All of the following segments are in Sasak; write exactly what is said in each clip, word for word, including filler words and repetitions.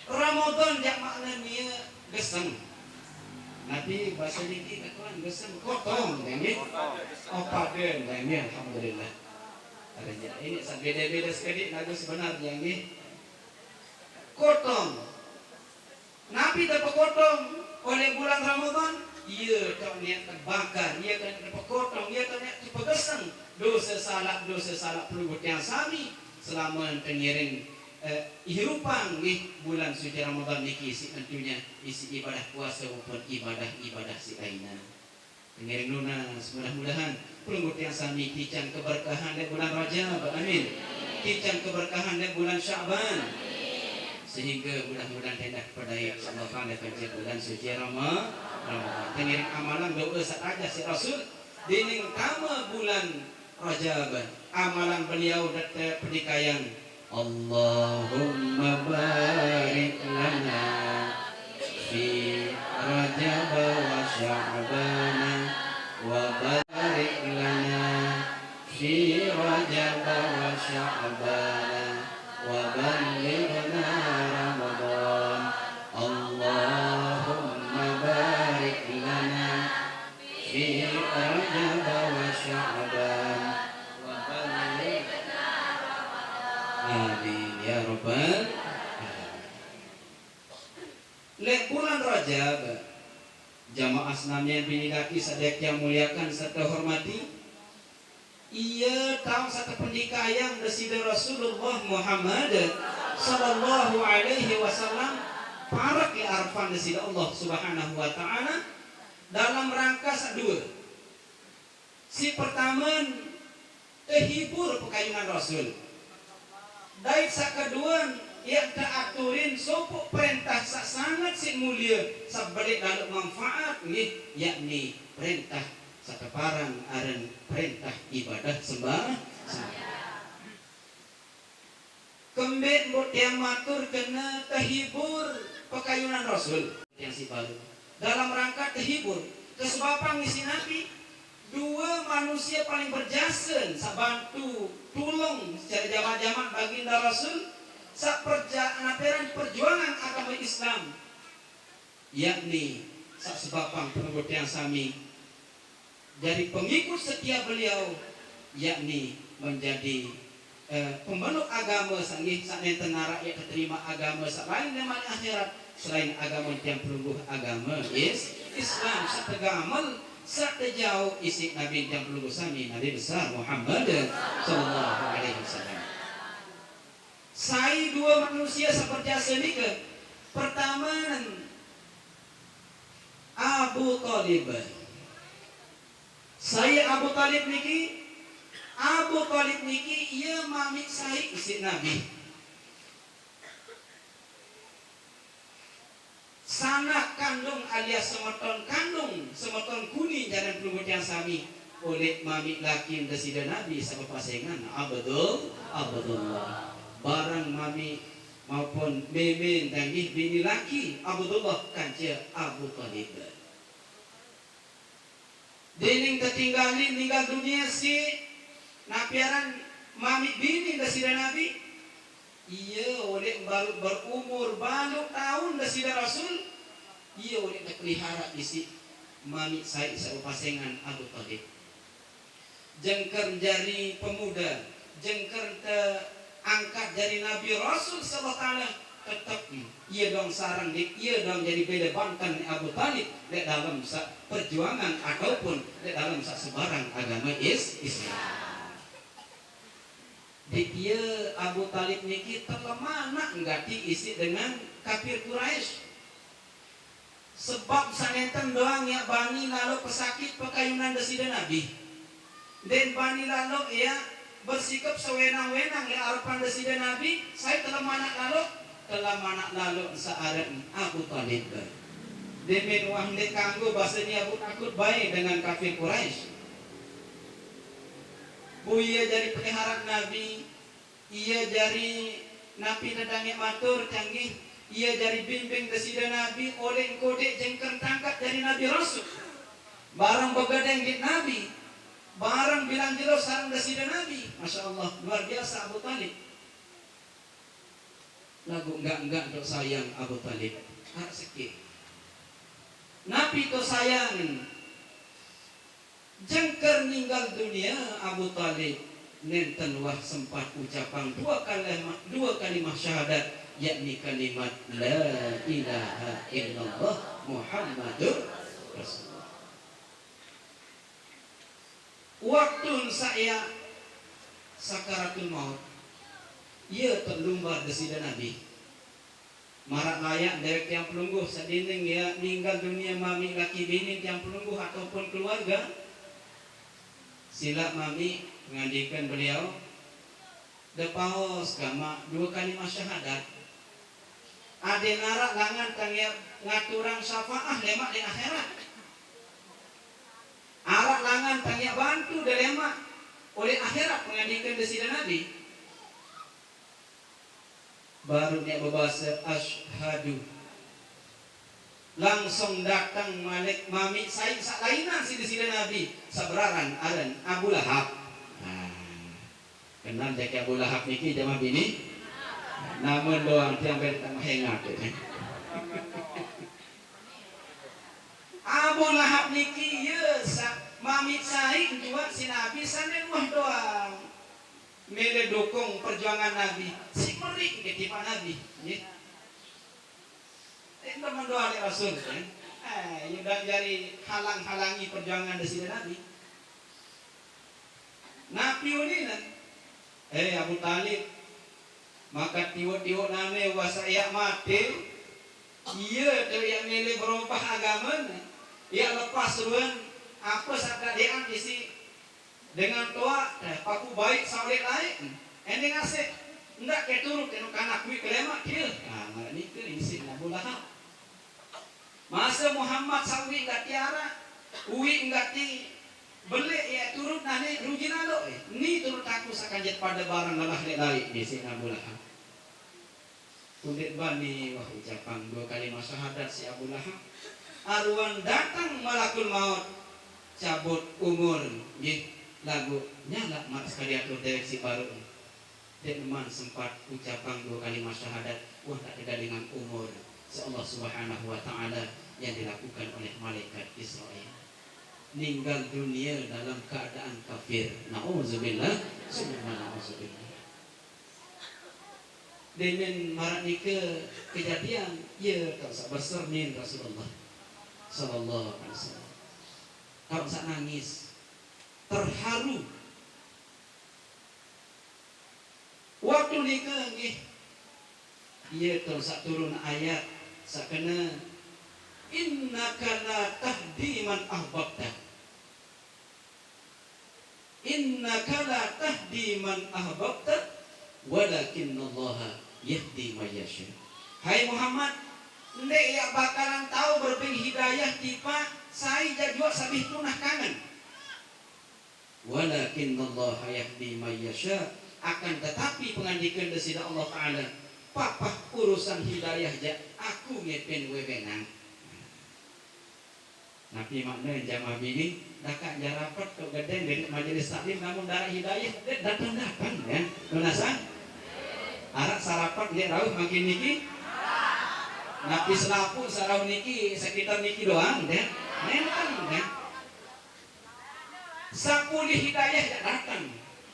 Ramadan jak makna nia geseng. Napi basa niki kakuan geseng? Kotong, ya nggih. Oh, paden, ya nggih, alhamdulillah. Ada je. Ini sa-, beda-beda sekali lagu sebenar, ya nggih. Kotong. Napi tepekotong oleh bulan Ramadan? Iya, tok niat tebakar, iya tok niat tepekotong, iya tok niat tepegeseng dosa salak, dosa salak pelungguh tiang sami selama tengiring eh, ihirupan nggih bulan suci Ramadan niki, si entunya isi ibadah puasa maupun ibadah-ibadah si lainnya. Tengiring nunas, mudah-mudahan pelungguh tiang sami kicang keberkahan leq bulan Rajab. Amin. Kicang keberkahan leq bulan Sya'ban. Sehingga mudah-mudahan tendah pedait Allah Taala kance bulan suci Rama-, Ramadan. Tengiring amalan doa saq tajah siq Rasul, dening tame bulan Rajab, amalan beliau dait pendikayang, Allahumma barik lana fi Rajab wa Sya'ban, wa barik lana fi Rajab wa Sya'ban, wa ballighna Ramadan. Allahumma barik lana fi Rajab wa Sya'ban. Amin ya rabbal alamin. Leq bulan Rajab, jamaah senamian bini laki saq tiang muliakan serta hormati, Iya, taoq saq tependikayang Deside Rasulullah Muhammad sallallahu alaihi wasallam, parek leq arepan Deside Allah Subhanahu wa Ta'ala, dalem rangka saq due. Siq pertamen, tehibur pekayunan Rasul. Dait saq keduen, yaq teaturin sopoq perentah saq sanget siq mulie, saq beleq laloq manfaat, nggih, yakni perentah saq teparan aren perentah ibadah sembah-, sembahyang. Kembeq mboq tiang matur kene tehibur pekayunan Rasul? Tiang siq baruq. Dalam rangka tehibur, kesebabang isiq napi? Due manusie paling berjase saq bantu tulung secare jamaq-jamaq Baginda Rasul, saq perja-, napi aran, perjuangan agame Islam, yakni saq sebabang pelungguh tiang sami jari pengikut setia beliau, yakni menjadi eh, pemeluk agame saq nggih, saq nenten araq yaq teterima agame saq lain leman akhirat selain agame tiang pelungguh agame Is-, Islam saq tegamel, saq tejauq isiq Nabi tiang pelungguh sami, Nabi Besar Muhammad sallallahu alaihi wasallam. Sai due manusie saq berjase nike? Pertame, Abu Thalib. Sai Abu Thalib niki? Abu Thalib niki ie mamiq sai isiq Nabi. Sanak kandung alias semeton kandung, semeton kuni jaran pelungguh tiang sami, uleq mamiq lakin Deside Nabi saq bepasengan Abdul-, Abdullah. Bareng mamiq maupun meme nggih bini laki Abdullah kance Abu Thalib. Dening tetinggalin ninggal dunie siq, napi aran, mamiq bini Deside Nabi, ie uleq baruq berumur baluq taun Deside Rasul, ie uleq tepelihara isiq mamiq sai saq bepasengan Abu Thalib. Jengker jari pemude, jengker teangkat jari Nabi Rasul sallallahu taala, tetep ie doang sareng, ie doang jari bele banten Abu Thalib leq dalem saq perjuangan ataupun leq dalem saq sebarang agame Is-, Islam. Diq ie Abu Thalib niki telemanak gati isiq dengan kapir Quraisy. Sebab saq nenten doang yaq bani laloq pesakit pekayunan Deside Nabi. Ndeqn bani laloq yaq bersikap sewenang-wenang leq arepan Deside Nabi, sai telemanak laloq? Telemanak laloq saq aran Abu Thalib. Demen wah ndeq kanggo base nie Abu takut bae dengan kafir Quraisy. Mpu ie jari peliharaan Nabi, Ie jari napi tedang ie matur, canggih, ie jari bimbing Deside Nabi, oleh engko deq jengker tangkaq jari Nabi Rasul. Bareng begedeng deq Nabi, bareng bilang jelo sareng Deside Nabi. Masya Allah, luar biasa Abu Thalib. Laguq enggak-enggak tu sayang Abu Thalib. Araq sekeq. Napi tu sayang? Jengker ninggal dunie Abu Thalib, nenten wah sempat ucapang due kalimah, due kalimah syahadat, yakni kalimat la ilaha illallah Muhammadur Rasulullah. Waktun saq ie sakaratul maut, ie toq lumbar Deside Nabi. Maraq layak dewek tiang pelungguh, saq dinding ie ninggal dunie mamiq laki bini tiang pelungguh ataupun keluarge, silaq mamiq pengandiken beliau, de paos gamaq due kalimah syahadat. Adeqn araq langan tang ie ngaturang syafaah lemaq leq akhirat. Araq langan tang ie bantu de lemaq oleq akhirat, pengandiken Deside Nabi. Baruq ie bebase, "Asyhadu." Langsung dateng malik mamiq sai saq lainan siq Deside Nabi, saq beraran aran Abu Lahab. Nah, kenal jaq Abu Lahab niki jamaah bini? Namen doang tiang benten menghet. Abu Lahab niki, ie saq mamiq sai njuaq siq Nabi sande luah doang. Mele dukung perjuangan Nabi, siq meriq nggih tipaq Nabi, nggih. Ndeqn demen doang leq Rasul, ya. Eh, ye ndaq jari halang-halangi perjuangan Deside Nabi. Napi unine? Eh, Abu Thalib, maka tiwoq-tiwoq name wah saq ie mate, ie te ie mele berobah agamene, ie lepas ruen ape saq teadeqan isiq dengan toaq, eh, papuq baiq saq oleq laeq, endeng aseq, ndaq ke turut endah kanak kuwi kelemaq kie. Nah, maraq nike isiq Abu Lahab. Mase Muhammad saq uiq gati araq, uiq gati beleq, ie turut nane rugi laloq, eh. Ni turut aku saq kanjet pade bareng lelah leq laeq, isiq Abu Lahab. Undeq bani wah ucapang due kalimah syahadat siq Abu Lahab. Aruan dateng malakul maut, cabut umur, nggih, laguq nyalaq maraq sekadi atur dewek siq baruq. Ndeqman sempat ucapang due kalimah syahadat, wah tak tegalingang umur. Saq Allah Subhanahu wa Ta'ala yang dilakukan oleh malaikat Israil. Ninggal dunie dalam keadaan kafir. Nauzubillah, summa nauzubillah. Demen maraq nike kejadian, ie taoq saq besermin Rasulullah sallallahu alaihi wasallam. Taoq saq nangis, terharu. Waktu nike nggih, ie taoq saq turun ayat saq kene, "Innaka la tahdi man ahbabta." "Innaka la tahdi man ahbabta, walakinnallaha yahdi may yasha." Hai Muhammad, ndeq ie bakalan tao berebeng hidayah tipaq sai jaq juaq saq bih tunah kangen. "Walakinnallaha yahdi may yasha," akan tetapi pengandiken Deside Allah Ta'ala, "Papah urusan hidayah jaq Aku ngepin wewenang." Napi makne jamaah bini, dakaq jaq rapet toq gedeng diriq majelis taklim, lamun ndaraq hidayah, ndeq dateng-dateng, ya. Nunasan? Araq saq rapet ndeq rauh mangkin niki? Napi selapuq saq rauh niki, sekitar niki doang, ya? Nenten, ya? Saq pulih hidayah jaq dateng.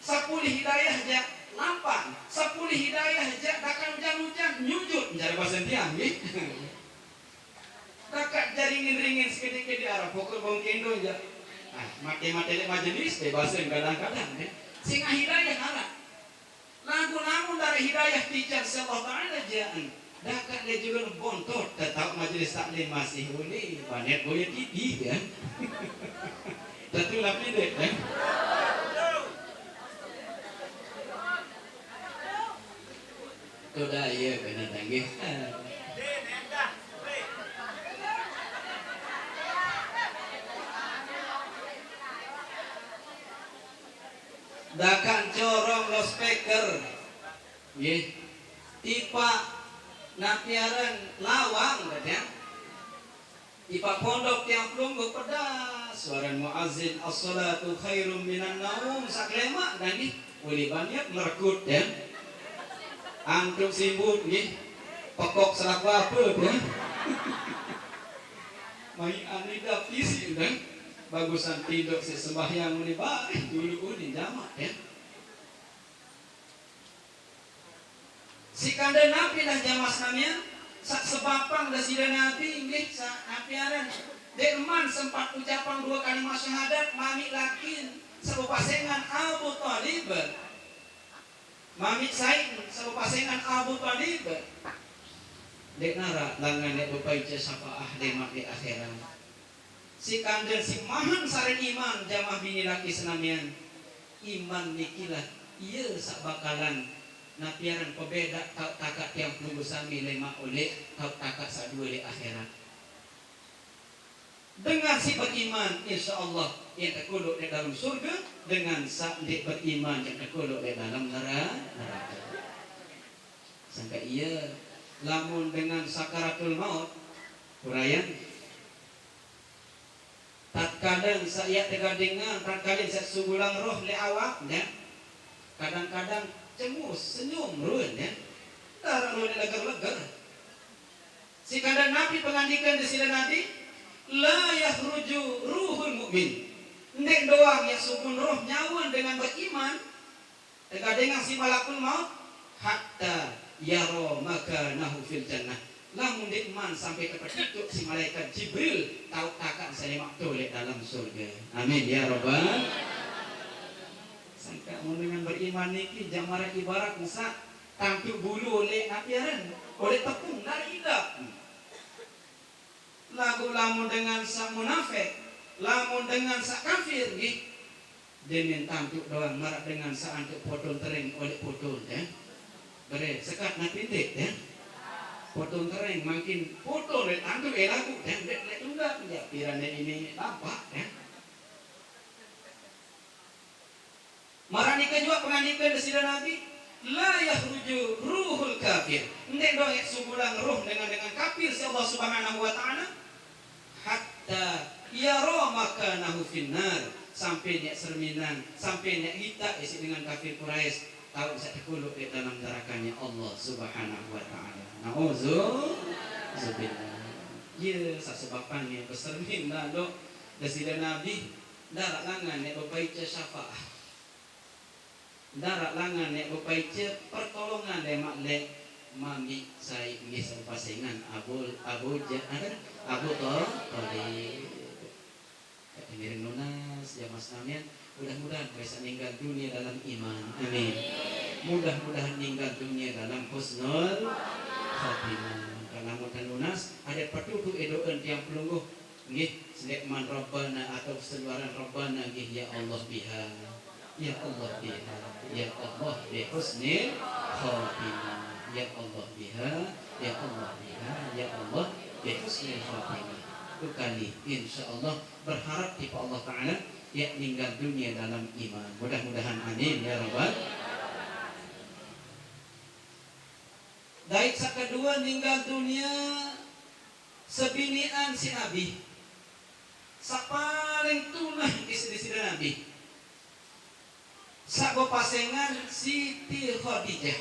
Saq pulih hidayah jaq lampaq. Saq pulih hidayah jaq dakaq ujan-ujan, nyujut, jari base tiang, nggih. Dakaq jaq ringin-ringin sekediq-kediq araq pokok bau kendo jaq. Ah, mate-mate leq majelis, deh, base kadang-kadang, deh. Sing hidayah araq. Laguq lamun ndaraq hidayah pican siq Allah Ta'ala jaq, dakaq leq julun bontot, tetauq majelis taklim masih uni, banet boye tipi, ya. Tetu napi ndeq, ya? Toda iye kene tanggih. Dakaq corong loudspeaker. Nggih. Tipaq napi aran lawang, Dad, ya? Tipaq pondok tiang pelungguh pedas, suaran muazin, "As-salatu khairum minan naum," saq kelemaq, Dad, nggih. Uli baniat merekut, ya. Antuk simbut nggih. Pekok selaku apa tu? Mai ane dah fisik dah. Bagusan tinduk si sembahyang ni bae dulu ni jamak ya. Si kande napi dah jamaah senamian? Sak sebapang dah sida nabi nggih sak napi aran. Dek man sempat ucapang dua kalimat syahadat mami lakin sebepasengan Abu Thalib. Mami sain sebepasengan Abu Thalib. Dek nara langan dek bepaica syafaah dek mak dek akhirat. Si kande si mahan saren iman jamaah bini laki senamian. Iman nikilah ia sak bakalan napiaran pebeda tauk takak tiang pelungguh sami lemak oleh tauk takak sak dua lek akhirat. Dengan si beriman, insya Allah yang tekuluk di dalam surga. Dengan sak ndik beriman yang tekuluk di dalam nera-, neraka. Sangka ia lamun dengan sakaratul maut, uraian Tatkala sak yak tegadingan, tatkala sak sugulang roh lek awak, ya. Kadang-kadang cemus, senyum run, ya. Darah run leger-leger. Si kandang napi pengandikan di sila nabi, la yahruju ruhul mukmin. Ndek doang ya sugun roh nyawa dengan beriman, Tegadengang si malakul maut, hatta yara makanahu fil jannah. Lamun ndik man sampai tepetituk si malaikat Jibril tauk takak salemak tu lek dalam surga. Amin ya rabbal. Sangka mun dengan beriman niki jamara ibarat ngesak tantu bulu oleh napiaran, oleh tepung dari idap. Lagu lamun dengan sak munafik, lamun dengan sak kafir nggih. Demen tantuk doang marak dengan sak antuk potol tereng oleh potol, ya. Bere sekat nak pintik, ya. Potol tereng makin potol oleh tantuk eh lagu, ya. Dek lek tunggal, ya. Pirane ini lampak, ya. Marani kejua pengandikan sida Nabi, la yahruju ruhul kafir. Ndek doang ya sugulang roh dengan, dengan kafir si Allah Subhanahu wa taala. Hatta yara makanahu finnar. Sampai nek serminan, sampai nek kita isi dengan kafir Quraisy, tahu bisa terkuluk di dalam nerakanya Allah Subhanahu wa taala. Nauzubillah. Ya, sasebabane besermin dah dok. Dah sida Nabi, dah langan nek bepaica syafaah. Darak langan nek bepaica pertolongan dek mak lek mami sai nggih sempasengan Abu, Abu Ja-, apa? Abu Tha-, Thalib. Kata ngiring nunas jamaah senamian, mudah-mudahan bisa ninggal dunia dalam iman. Amin. Mudah-mudahan ninggal dunia dalam husnul khatimah. Kalau mau nunas, ada petutu edoan tiang pelungguh. Nggih, selek man Rabbana atau seluaran Rabbana nggih, ya Allah biha. Ya Allah biha. Ya Allah bi husnil khatimah. Ya Allah biha. Ya Allah biha. Ya Allah bi husnil khatimah. Dua kali, insya Allah berharap kepada Allah Ta'ala ya ninggal dunia dalam iman. Mudah-mudahan amin ya rabbal. Dait sak kedua ninggal dunia sebinian si Nabi. Sak paling tunah di sida Nabi. Sak bepasengan Siti Khadijah.